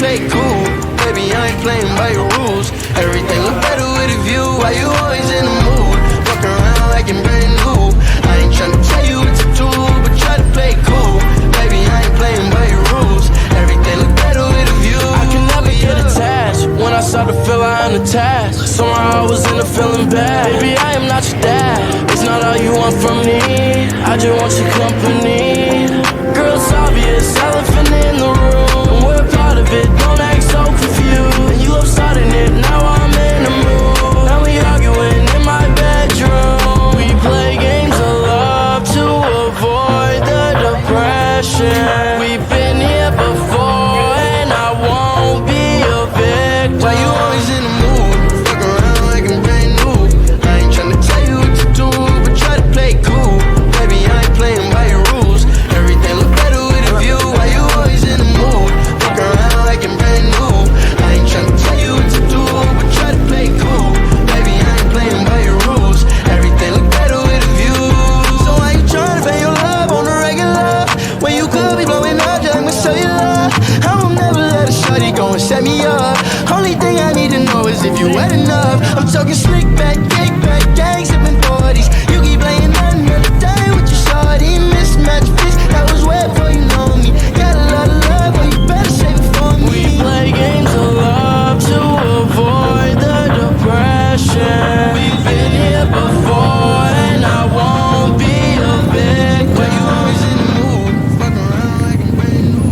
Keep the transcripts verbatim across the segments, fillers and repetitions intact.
Play cool, baby, I ain't playing by your rules. Everything look better with a view. Why you always in the mood? Fuck around like I'm brand new. I ain't tryna tell you what to do, but try to play cool. Baby, I ain't playing by your rules. Everything look better with a view. I can never get attached. When I start to feel I am attached, somehow I was in a feeling bad. Baby, I am not your dad. It's not all you want from me. I just want your company. Girl, it's obvious, elephant in the room. We're part of it, don't act so confused. And you love starting it, now I'm in the mood. Now we arguing in my bedroom. We play games of love to avoid the depression. We've been here before, and I won't be a victim. Why you always in the mood? Fuck around like I'm brand new. I ain't tryna tell you what to do, but try to play cool. Baby, I ain't playing by your rules. Everything look better with a view. Why you always in the mood? Fuck around like I'm brand new. I ain't tryna tell you what to do, but try to play cool. Baby, I ain't playing by your rules. Everything look better with a view. So why you tryna pay your love on the regular? When you could be blowing up just like my cellular. I will never let a shorty go and set me up. Only thing I need to know is if you wet enough. I'm talking slick back, kick back, gang sipping forties. You keep playing another day with your shorty. Mismatch fist, that was way before you know me. Got a lot of love, but you better save it for me. We play games of love to avoid the depression. We've been here before, and I won't be a victim. Why you always in the mood? Fuck around like I'm brand new.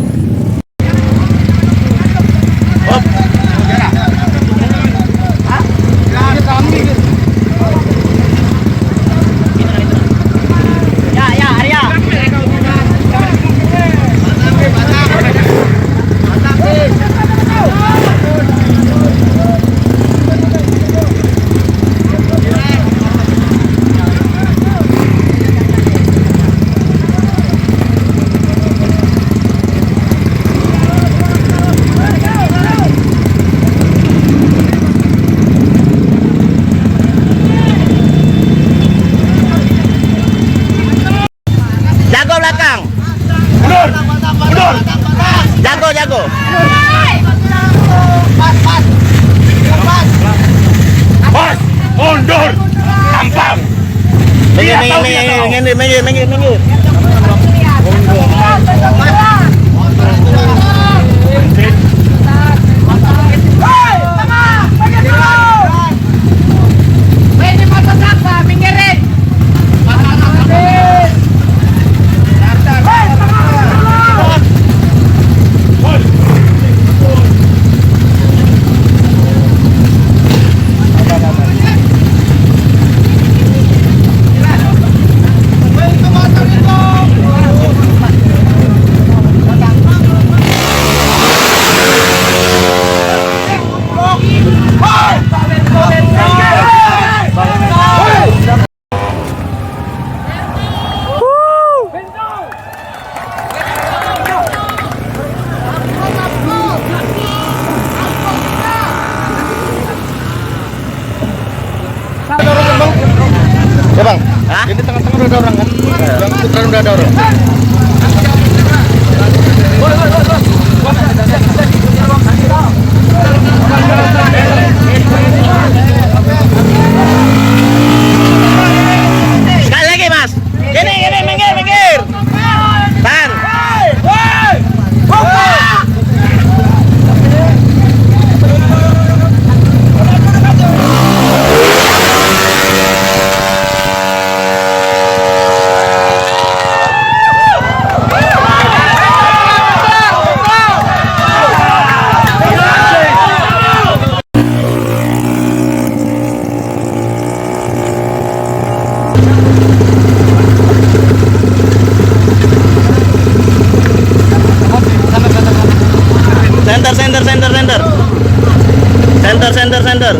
Jago belakang. Mundur. Mundur. Jago, jago. Pas. Mundur. Gampang. Minggir, minggir, minggir, minggir, minggir, minggir, minggir. Ya, Bang. Hah? Ini tengah-tengah udah ada orang, kan? Iya. Yang seputaran udah ada orang. Sekali lagi, Mas. Gini, gini, minggir, minggir. Tan. Center, center, center, center. Center, center, center.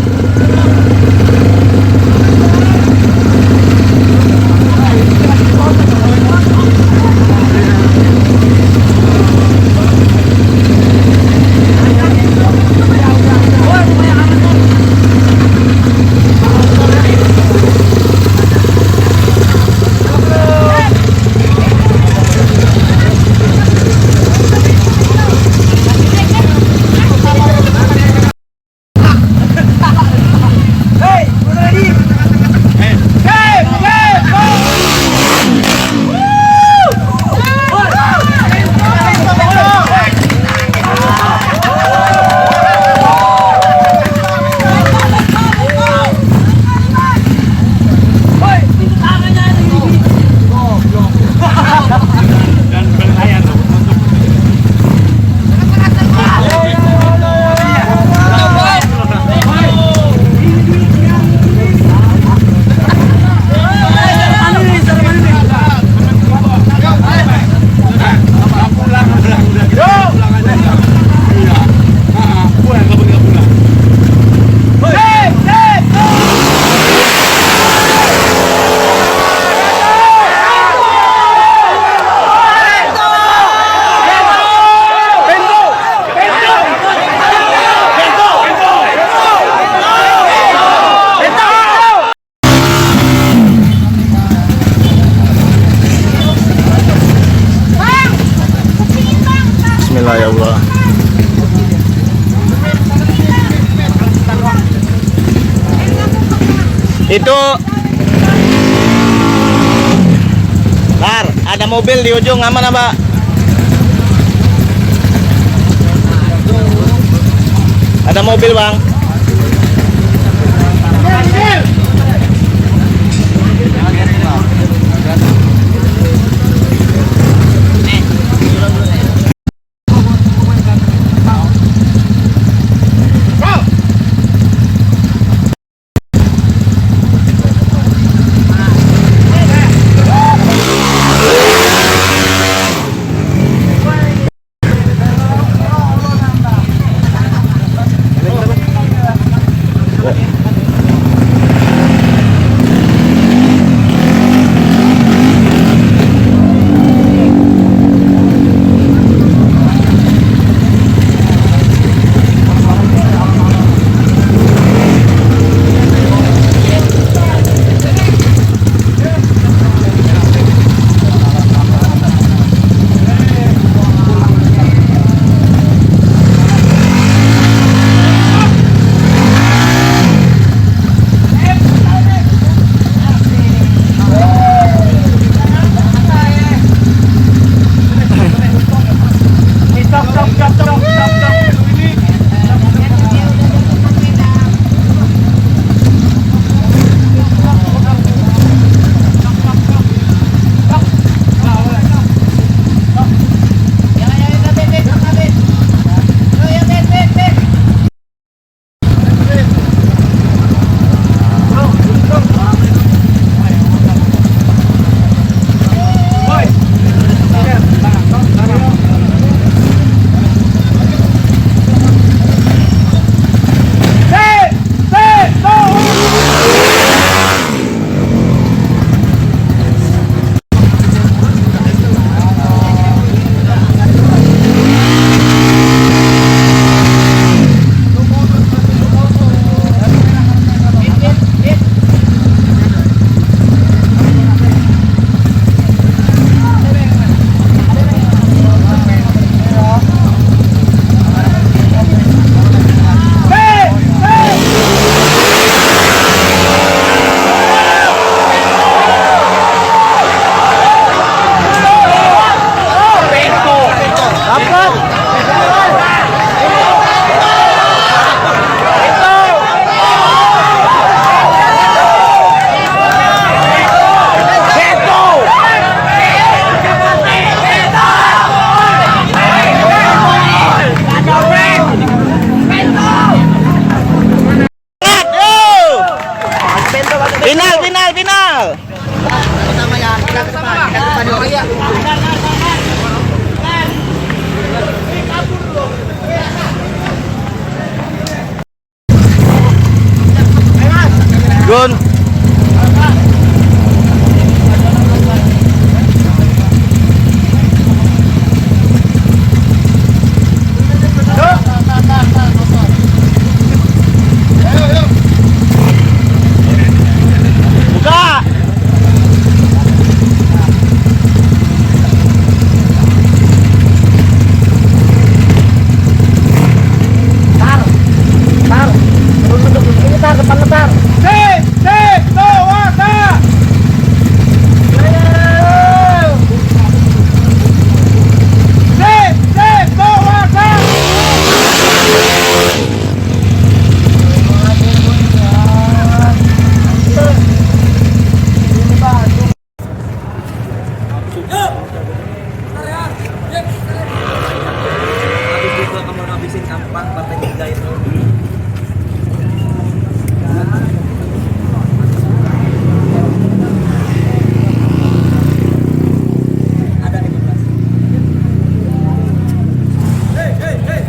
Itu. Bar, ada mobil di ujung, aman apa? Ada mobil, Bang. Final, final, final. Gun. Buka. Tar. Tar. Terus, terus, ini tar, depan tar. Sip, sip, tuh, wasa. Sip, sip, tuh, wasa. Habis juga kamu ngabisin sampah, bapak tiga itu. Ada di kulkas. Hei, hei, hei.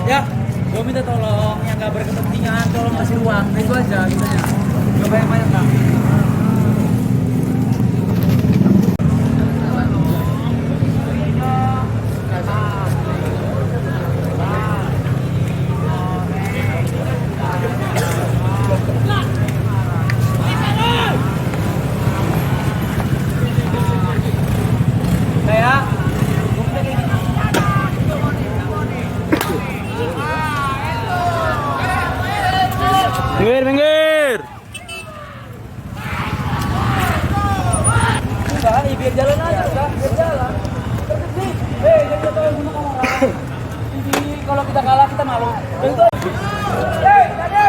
Ya, gua minta tolong yang gak berkepentingan, tolong kasih uang. Itu aja, gitu ya. Gak banyak-banyak, Kak. Minggir, minggir. Udah, eh, biar jalan aja, udah, biar jalan. Berhenti. Eh, jangan tahu gimana orang. Ini kalau kita kalah, kita malu. Betul. Eh, tadi.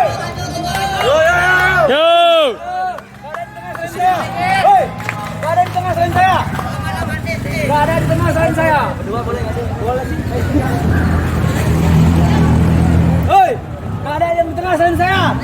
Yo, yo, yo. Yo. Gak ada di tengah selain saya. Hei, gak ada di tengah selain saya. Gak ada di tengah selain saya. Berdua boleh nggak sih? Boleh sih. Hei, gak ada yang di tengah selain saya.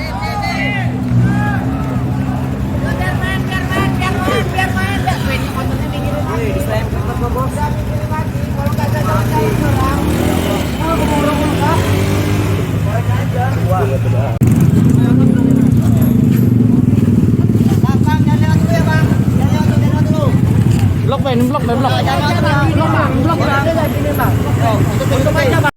Blok, Bang, blok, Bang, blok. Blok, Bang, blok, Bang. Blok, Bang, blok, Bang.